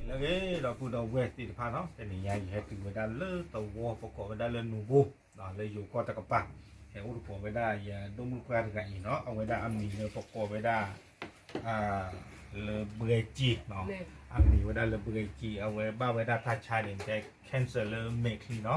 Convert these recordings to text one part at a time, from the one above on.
လၢအဂ့ၤ ဒီပုၢ်ဒီဝဲၢ်သ့ၣ်တဖၣ်နီၤ, တနံၤညါယဟဲတုၤဝဲဒၣ်လၢသဝီ ပကိးဝဲဒၣ်လၢနူဘိ လၢယိၤကီၢ်တကပၤ, ဟဲအိၣ်သကိးဝဲဒၣ်ယဒိၣ်မုၣ်ပှၢ်တဂၤအံၤနီၤ, အဝဲဒၣ်အမံၤလၢပကိးဝဲဒၣ် လၢဘှဲက့နီၤ, အမံၤဝဲဒၣ်လၢဘှဲက့, အဝဲဘၣ်ဝဲဒၣ်တၢ်ဆါန့ၣ် တဲ cancer လၢမဲာ်ချံနီၤ,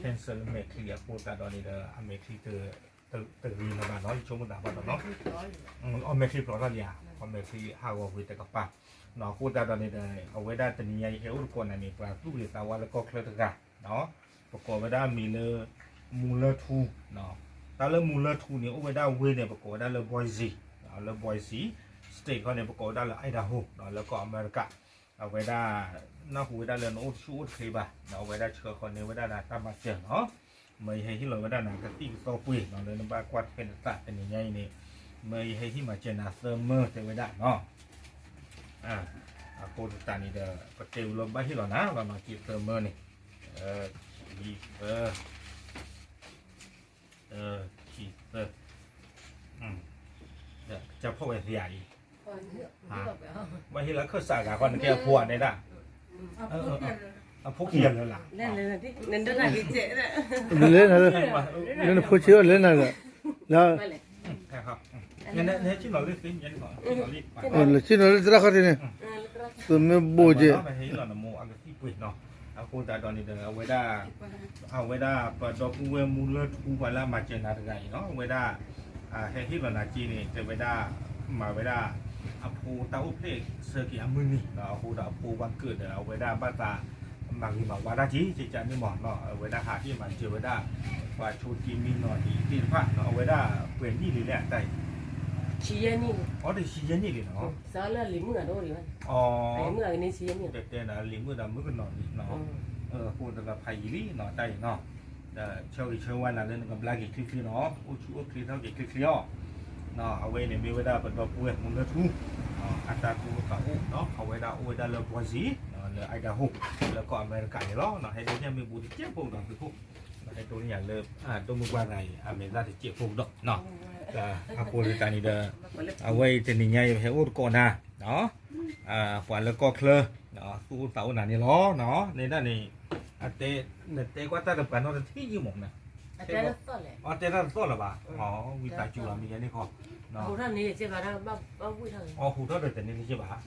cancer လၢမဲာ်ချံအဃိသတးဒီးန့ၣ်ဒီး အမဲာ်ချံတဂ့ၤလၢၤဘၣ်နီၤ, ယဆိကမိၣ်သးဘၣ်ဒီးနီၤ, အမဲာ်ချံဖျိးထီၣ်လံဧါ, အမဲာ်ချံဟးဂီၤကွံာ်တကပၤ, အဃိသတးဒီးန့ၣ်ဒီး အဝဲဒၣ်တနံၤညါယဟဲအိၣ်သကိးနၤန့ၣ် ပှၤသူၣ်ဂ့ၤသးဝါလၢကီၢ်ချၢတဂၤ ပကိးဝဲဒၣ်အမံၤလၢ မူလၢထူ, တၢ်လၢမူလၢထူန့ၣ် အိၣ်ဝဲဒၣ်ဝ့ၢ်န့ၣ် ပကိးဝဲဒၣ်လၢ Boise, လၢ Boise State ခီန့ၣ် ပကိးဝဲဒၣ်လၢ Idaho လၢကီၢ်အမဲရကၤ, အဝဲဒၣ် နၢ်ဟူဝဲဒၣ်လၢနအိၣ်တဆူၣ်အိၣ်တချ့ဘၣ်, အဝဲဒၣ်ဆှၢဃီၤန့ၢ်ဝဲဒၣ်နၤတၢ်မၤစၢၤနီၤ, မ့ၢ်ယဟဲဟ့ၣ်လီၤဝဲဒၣ်နၤကသံၣ်ကသီပှ့ၤနီၤ လၢနဘၣ်ကွၢ်ထွဲနသးတနံၤညါအံၤန့ၣ်, မ့ၢ်ယဟဲဟ့ၣ်မၤစၢၤနၤသၢမၢတဲဝဲဒၣ်နီၤ အဃိသတးန့ၣ်ဒီး ပတဲဝံၤလီၤဘၣ်ဟ့ၣ်လီၤနၤ ဘၣ်နီၤ က့ၤသၢမၢန့ၣ်, ခံသၢ, ခံသၢ, ကဖီၣ်ဝဲသ့ဧါအံၤ, ဘၣ်ဟ့ၣ်လီၤခၢၣ်စးဂၤဃီ နကဲအဖိဧါန့ၣ်ဒၣ်, အဖိခံဂၤလၢာ်လၢ်, လၢနဖိဆံးအီၤလဲၤနၤဒီး, လၢ ဆ့ၣ်နီၤလၢသရၣ်ခီၣ်ထံးန့ၣ်, သမၢဘိၣ်ကဲ, ဟဲဟ့ၣ်လီၤနမိၢ်အကသံၣ်ပှ့ၤနီၤ, အဃိသတးဒီးန့ၣ်ဒီး အဝဲဒၣ် အဝဲဒၣ်ပဒီပုၢ်ဝဲၢ်မူလၢထူပှၤလၢအမၤစၢၤနၤတဂၤအံၤနီၤ, အဝဲဒၣ် ဟဲဟ့ၣ်လီၤနၤက့န့ၣ် တဲဝဲဒၣ် မၤဝဲဒၣ် အဖိတၢ်အိၣ်ဖျဲၣ်ဆၢက့ၤအမုၢ်နံၤ, အဃိဒီးအဖိဘၣ်ကၢၣ်ဒီး အဝဲဒၣ်ဘၣ်သး မၤဂ့ၤမၤဝါတၢ်က့ၤ ကကန့ၣ်မးနီၤ, အဝဲဒၣ်ဟးဟ့ၣ်မၤစၢၤဝဲဒၣ် ပှၤဆိက့မံနီၤဒ်သ့ၣ်တဖၣ်နီၤ, အဝဲဒၣ်ပှဲၤနံၣ်လံလဲၣ်အတၢ်အံၤ, အီၤတဆံယဲၢ်နံၣ်လံနီၤ, အီၤ တဲနၤလံာ်မုၣ်ဂၤန့ၣ်ဆံယဲၢ်နံၣ်, တဲတဲနၤလံာ်မုၣ်ဒီးမုၣ်ကနီၤလံနီၤ, အဃိသတးဖးယံာ်လံနီၤ တၢ်အံၤနီၤ, ဒီးဆၢဂ့ၤဆၢဝါနၤလၢနကဘျါက့ၤချ့ချ့နီၤ, အိၣ်ဆူၣ်အိၣ်ချ့ထီၣ်က့ၤချ့ချ့အီၤ, အဝဲအံၤန့ၣ်မ့ၢ်ဝဲဒၣ်ပဒီပုၢ်ဝဲၢ်မူလၢထူ အတၢ်သူၣ်အိၣ်သးအိၣ်နီၤ, အဝဲဒၣ်အိၣ်ဝဲဒၣ်လၢ Boise လၢ Idaho လၢကီၢ်အမဲရကၤန့ၣ်လီၤ, ဟဲဒိးန့ၢ်မ့ၣ်ဘူးတစဲးဖိဒီးသုးခိၣ်, ဟဲဒိးန့ၢ်ယၤလၢ ဒိၣ်မုၢ်ပှၢ်တဂၤအံၤ အမဲာ်သၣ်တစဲးဖိကဒီးနီၤ, အဃိသတးန့ၣ်ဒီး အဝဲအံၤတနံၤညါအံၤ ပဟဲအိၣ်သကိးနၤ ပှၤလၢကီၢ်ချၢ သူၣ်အိၣ်သးအိၣ်နၤန့ၣ်လီၤ, န့ၣ်ဒၣ်န့ၣ် အတဲ နတဲကွၢ်တၢ်တပှၤနီတထံၣ်ယံမး, အတဲတၢ်တသီၣ်လၢၤဘၣ်, ဝံသးစူၤလီၤမ့ၢ်ယဲန့ၣ်ခီ, အဟူးထီၣ်ဒီးတန့ၢ်တယဲၢ်ဘၣ်,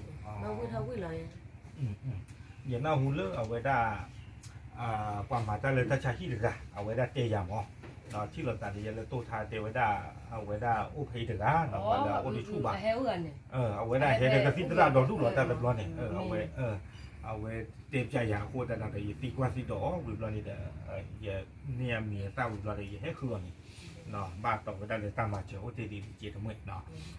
ယနၢ်ဟူလၢအဝဲဒၣ် ပှၤမၤတၢ်လၢတၢ်ဆါဟံၣ်တဂၤ အဝဲဒၣ်တဲယၤမး, ထံၣ်လိာ်သးဒီးယဲလၢတိၢ်ထါတဲဝဲဒၣ် အဝဲဒၣ်အိၣ်ဖဲအံၤတဂၤ ပှၤလၢအအိၣ်တဆူၣ်ဘၣ်, အဝဲဒၣ်ဟဲဒီးကသံၣ်သရၣ်ဒီဒူၣ်လီၤတၢ်တဘျီန့ၣ်, အဝဲ အဝဲတဲပျးယၤအဃိသတးဒီး ယသံကွၢ်သံဒိးအီၤဝံၤဘျီန့ၣ်ဒီး ယန့ၢ်အမံၤအသၣ်ဝံၤဘျီဒီး ယဟဲဃုအီၤန့ၣ် ဘၣ်တီဝဲဒၣ်လၢတၢ်မၤစၢၤအိၣ်တ့ၢ်ဒံးတကဲးတမှဲၣ်,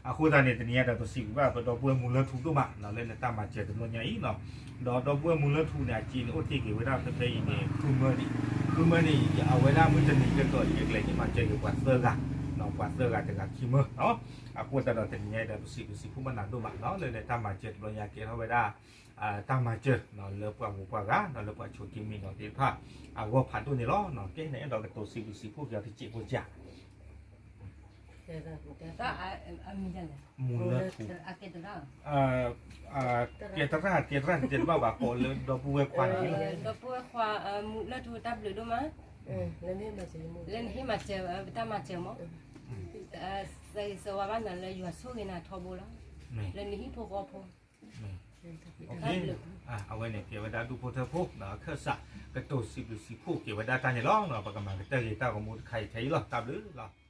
အဃိသတးန့ၣ် တနံၤညါဒီးပစံးဘျုးဘၣ်ပဒီပုၢ်ဝဲၢ်မူလၢထူဒိၣ်မး လၢနတၢ်မၤစၢၤတဘျီညါအံၤ, ဒီးဒီပုၢ်ဝဲၢ်မူလၢထူန့ၣ် အစ့န့ၣ်အိၣ်တ့ၢ်က့ၤဝဲဒၣ်ဖဲဖဲအံၤန့ၣ် ဃုမၢဒံး, ဃုမၢန့ၣ် အဝဲဒၣ်မုၢ်တနံၤကတီၢ်အံၤ အကျဲၤဟ့ၣ်မၤစၢၤက့ၤပှၤသၢဂၤ, ပှၤသၢဂၤတဂၤခံမၢ, အဃိသတးဒီးတနံၤညါအံၤဒီး ပစံးဘျုးစံးဖှိၣ်ဘၣ်နၤဒိၣ်မး လၢနတၢ်မၤစၢၤတဘျီညါကဲထီၣ်ဝဲဒၣ် တၢ်မၤစၢၤလၢပှၤဂုၤပှၤဂၤ လၢပှၤဆိးက့မံနီၤသ့ၣ်တဖၣ် အဂီၢ်ဖးဒိၣ်န့ၣ်လီၤ. ကဲန့ၣ်အဲၣ်ဒိးကတိၤစံးဘျုးစံးဖှိၣ်က့ၤအီၤတစဲးဖိကၢ် မူလၢထူ, ကဲသရၣ် ကဲသရၣ်တဲတဘၣ်ဘၣ် ကိးလၢဒီပုၢ်ဝဲၢ်ခွါန့ၣ်လီၤ, ဒီပုၢ်ဝဲၢ်ခွါ မူလၢထူတၢ်ဘျုးဒိၣ်မး လၢနဟ့ၣ်မၤစၢၤ ပတၢ်မၤစၢၤမး, စၢဂ့ၤစၢဝါဘၣ်နၤလၢယွၤဆိၣ်ဂ့ၤနၤထီဘိလီၤ, လၢနဟံၣ်ဖိဃီဖိ အဝဲန့ၣ် ကဲဝဲဒၣ်ဒူၣ်ဖိထၢဖိ အခၢၣ်စး ကတိၤစံးဘျုးစံးဖှိၣ်က့ၤဝဲဒၣ်တၢ်န့ၣ်လီၤ. ပကမၤကတၢၢ်ဂ့ၤတၢ်ဂီၤမူတခါအံၤထဲအံၤလီၤ. တၢ်ဘျုးလီၤ.